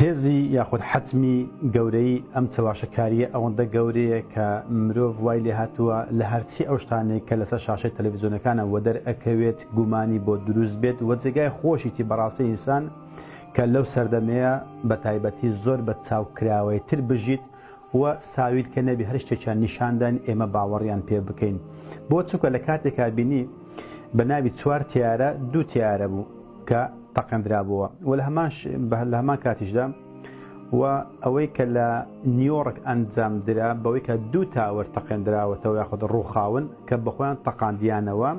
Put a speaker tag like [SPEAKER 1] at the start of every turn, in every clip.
[SPEAKER 1] هێزی یاخود حەتمی گەورەیی ئەم چەواشەکارییە ئەوەندە گەورەیە کە مرۆڤ وای لێهاتووە لە هەرچی ئەو شتانەی کە لەسەر شاشەی تەلەفیزیۆنەکانە وەدەر ئەکەوێت گومانی بۆ دروست بێت و جێگای خۆشیتی بەڕاستی ئینسان کە لەو سەردەمەیە بە تایبەتی زۆر بە چاوکراوەیتر بژیت و ساویلکە نەبی هەر شتێکیان نیشانداین ئێمە باوەڕیان پێ بکەین بۆ چونکە لە کاتێکا بینی بە ناوی چوار تیارە دوو تیارە بوو کە تەقێندرابووە و لە هەمان لە هەمان کاتیشدا و ئەوەی کە لە نیۆڕک ئەنجام درا بەوەی کە دوو تاوەر تەقێندراوەتەوە یاخود ڕووخاون کە بەخۆیان تەقاندیانەوە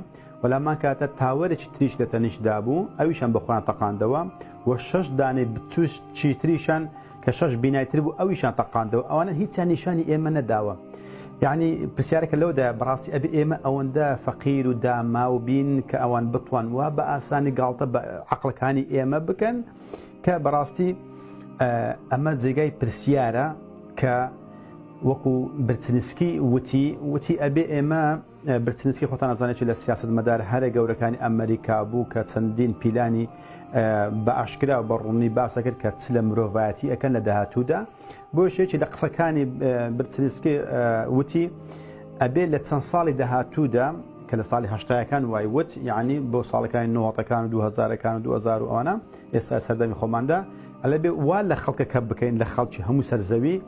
[SPEAKER 1] و لە هەمان کاتە تاوەرێکی تریش لە تەنیشتدا بوو ئەویشان بەخۆیان تەقاندەوە و شەش دانەی بچووکی تریشان کە شەش بینای تر بوو ئەویشان تەقاندەوە ئەوانە هیچیان نیشانی ئێمە نەداوە یعنی پرسیارەکە لەوەدایە بەڕاستی ئەبێ ئێمە ئەوەندە فەقیر و داماو بین کە ئەوان بتوان وا بە ئاسانی گاڵتە بە عەقڵەکانی ئێمە بکەن کە بەڕاستی ئەمە جێگای پرسیارە کە وەکو برچنسکی وتی وتی ئەبێ ئێمە برچنسکی خۆتان ئەزانێت لە سیاسەتمەدار هەرە گەورەکانی ئەمریکا بوو کە چەندین پیلانی بە ئاشکرا و بە ڕوونی باسە کرد کە چ لە مرۆڤایەتی ئەکەن لە داهاتوودا بۆیش یەکی لە قسەکانی برچنسکی وتی ئەبێ لە چەند ساڵی داهاتوودا کە لە ساڵی هەشتایەکان وای وت یعنی بۆ ساڵەکانی نۆتەکان و دوهەزارەکان و 2000 و ئەوانە ئێستا سەردەمی خۆماندا ئەلێ بێ وا لە خەڵکەکە بکەین لە خەڵکی هەموو سەرزەوی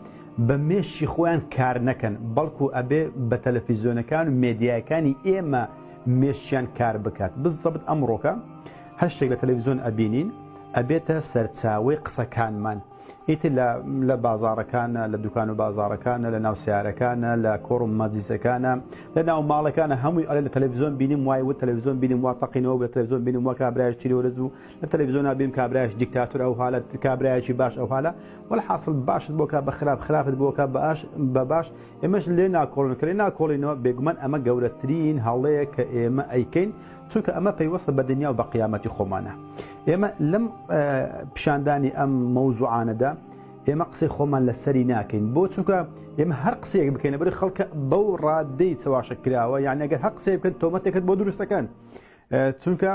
[SPEAKER 1] بە مێشکی خۆیان کار نەکەن بەڵکو ئەبێ بە تەلەفیزیۆنەکان و مێدیایەکانی ئێمە مێشکیان کار بکات بزەبت ئەمڕۆکە هەر شتێک لە تەلەفیزیۆن ئەبینین ئەبێتە سەرچاوەی قسەکانمان ئیتر لە لە بازاڕەکانە لە دوکان و بازاڕەکانە لە ناو سیارەکانە لە کۆڕ و مەجلیسەکانە لە ناو ماڵەکانە هەمووی ئەڵێ لە تەلەفیزیۆن بینیم وای وت تەلەفیزیۆن بینیم وا تەقینەوە بوو لە تەلەفیزیۆن بینیم وا کابرایش تیرۆرست بوو لە تەلەفیزیۆنا بینیم کابرایش دیکتاتۆر ئەو حالە کابرایەکی باش ئەو حالە وەلحاسڵ باشت بۆ کا بە خراپ خراپت بۆ کا بە ئاش بە باش ئێمەش لێ ناکۆڵین کە لێ ناکۆڵینەوە بێگومان ئەمە گەورەترین هەڵەیە کە ئێمە ئەیکەین چونکە ئەمە پەیوەستە بە دنیا و بە قیامەتی خۆمانە ئێمە لەم پیشاندانی ئەم مەوزوعانەدا ئێمە قسەی خۆمان لەسەری ناکەین بۆ چونکە ئێمە هەر قسەیەک بکەین لەبەر خەڵکە بەو ڕادەی چەواشە کراوە یان ئەگەر هەر قسەیەک بکەن تۆمەتێکت بۆ دروست دەکەن چونکە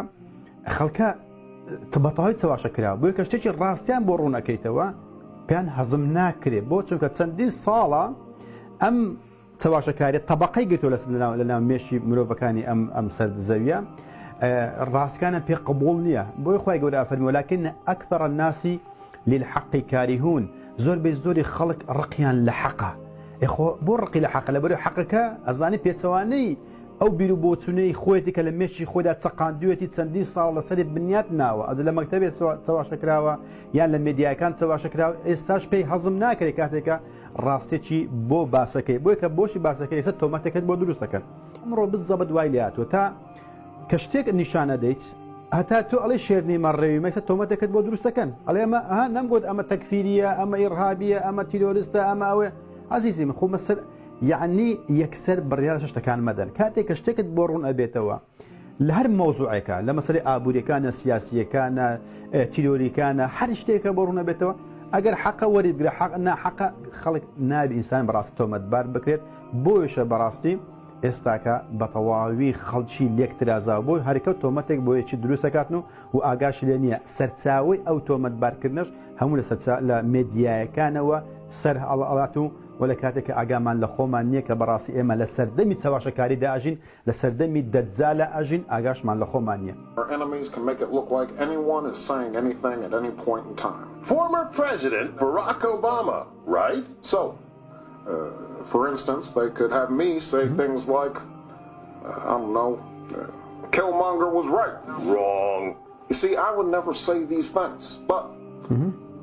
[SPEAKER 1] خەڵکە بەتەواوی چەواشە کراوە بۆیە کە شتێکی ڕاستیان بۆ ڕوون ئەکەیتەوە پێیان هەزم ناکرێ بۆ چونکە چەندین ساڵە ئەم چەواشەکاریە تەبەقەی گرتووە لەسەر لەناو لەناو مێشکی مرۆڤەکانی ئەم ئەم سەر زەویە ڕاستەکانیان پێ قبوڵ نییە بۆیە خوای گەورە ئەفەرمی ولكن أكثر الناس للحق كارهون زۆر بەی زۆری خەڵک ڕقیان لە حەقە ئێ خۆ بۆ ڕقی لە حەقە لەبەرئەوەی حەقەکە ئەزانی پێچەوانەی ئەو بیر و بۆچوونەی خۆیەتی کە لە مێشکی خۆیدا چەقاندوویەتی چەندین ساڵ لەسەری بنیات ناوە ئەز لە مەکتەبێ چەواشە کراوە یان لە مێدیاکان چەواشە کراوە ئێستاش پێی هەزم ناکرێت کاتێکە ڕاستێکی بۆ باسەکەی بۆیە کە بۆشی باسەکەی ئێستا تۆمەتێکت بۆ دروست دەکەن. ئەمڕۆ بزەبت وای لێهاتووە تا کە شتێک نیشان ئەدەیت هەتا تۆ ئەڵێی شێر نیمە ڕێویمە ئێستا تۆمەتێکت بۆ دروست دەکەن ئەڵێ ئەمە ها نەمگوت ئەمە تەکفیریە ئەمە ئیڕهابیە ئەمە تیرۆرستە ئەمە ئەوەیە عەزیزی من خۆ مەسەل یەعنی یەکسەر بڕیار لەسەر شتەکان مەدەن کاتێک کە شتێکت بۆ ڕوون ئەبێتەوە لە هەر مەوزوعێکە لە مەسەلەی ئابووریەکانە سیاسیەکانە تیرۆریکانە هەر شتێکە بۆ ڕوون ئەبێتەوە ئەگەر حەقە وەری بگرە حەق ناحەقە خەڵک نابی ئینسان بەڕاستی تۆمەتبار بکرێت بۆیشە بەڕاستی ئێستاکە بەتەواوی خەڵکی لێک ترازاوە بۆی هەرکە تۆمەتێک بۆ یەکی دروست دەکاتن و و ئاگاشی لێ نییە سەرچاوەی ئەو تۆمەتبارکردنەش هەموو لە سەرچا لە مێدیایەکانەوە سەر هەڵئەڵات و و لە کاتێک کە ئاگامان لە خۆمان نییە کە بەڕاستی ئێمە لە سەردەمی چەواشەکاریدا ئەژین لە سەردەمی دەجالا ئەژین ئاگاشمان لە خۆمان نییە.
[SPEAKER 2] Our enemies can make it look like anyone is saying anything at any point in time.
[SPEAKER 3] Former President Barack Obama, right?
[SPEAKER 2] So, for instance, they could have me say things like, I don't know, Killmonger was right.
[SPEAKER 3] Wrong.
[SPEAKER 2] You see, I would never say these things, but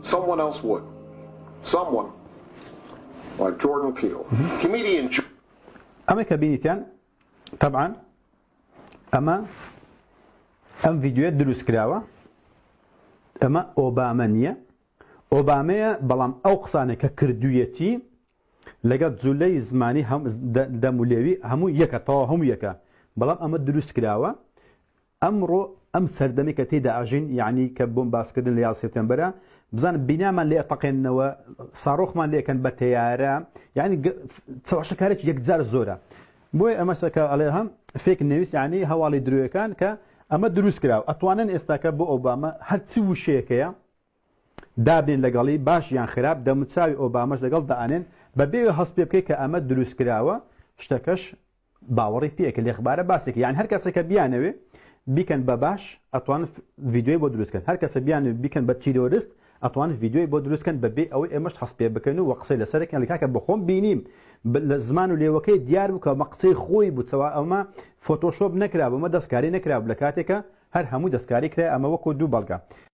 [SPEAKER 2] someone else would. Someone like Jordan Peele.
[SPEAKER 3] Comedian
[SPEAKER 1] ئەمە کە بینیتیان تەبعەن ئەمە ئەم ڤیدیۆیە دروست کراوە ئەمە ئۆبامە نییە ئۆبامەیە بەڵام ئەو قسانێک کە کردوویەتی لەگەڵ جولەی زمانی هەم دەم و لێوی هەموو یەکە تەواو هەموو یەکە بەڵام ئەمە دروست کراوە ئەمڕۆ ئەم سەردەمەی کە تێیدا ئەژین یەعنی کە بۆم باسکردن لە 11 سێپتێمبەرە بزانە بینامان لێ ئەتەقێننەوە ساڕۆخمان لێ ئەکەن بە تەیارە یەعنی چەواشەکارێکی یەکجار زۆرە بۆیە ئەمەشە کە ئەڵێ هەم fake news یەعنی هەواڵی درۆیەکان کە ئەمە دروست کراوە ئەتوانن ئێستاکە بۆ ئۆباما هەرچی وشەیەکەیە. دابنێن لەگەڵی باش یان خراپ دەموچاوی ئۆبامەش لەگەڵ دائەنێن بەبێ ئەوەی هەست پێ بکەی کە ئەمە دروست کراوە شتەکەش باوەڕی پێ کە لێخبارە باسێک یان هەر کەسێک کە بیانەوێ بیکەن بە باش ئەتوان ڤیدیۆی بۆ دروست کەن هەر کەسە بیانەوێ بیکەن بە تیرۆرست ئەتوان ڤیدیۆی بۆ دروست کەن بەبێ ئەوەی ئێمەش هەست پێ بکەین و قسەی لەسەر کەن کاکە بەخۆم بینیم لە زمان و لێوەکەی دیار بوو کە ئەمە قسەی خۆی بوو چەوا ئەمە فۆتۆشۆپ نەکرابوو ئەمە دەستکاری نەکرابوو لە کاتێکە هەر هەموو دەستکاری کرای ئەمە وەکو دوو بەڵگە.